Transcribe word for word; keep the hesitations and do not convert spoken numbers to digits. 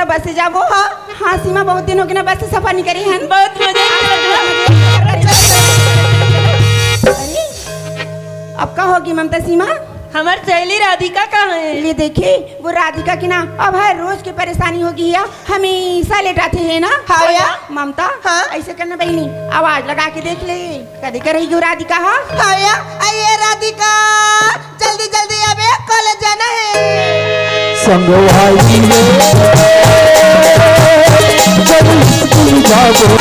बस से जाबो। हाँ। हाँ सीमा, बहुत दिन हो गे ना बस से सफर नइ करे हन। बहुत मजा आइस। अरे, अब का होगे ममता सीमा? हमर सहेली राधिका कहाँ हे? ले देखे, वो राधिका के ना अब हर रोज के परेशानी होगे हे, हमेशा लेट आथे हे ना। हाँ या? ममता, हाँ? अइसे करना बहिनी, आवाज लगा के देख ले। कदे कर रही क्यों राधिका? हाँ। हाँ या, आइए राधिका, जल्दी जल्दी अबे कॉलेज जाना है। संगवारी रे, जब स्कूल जाबो।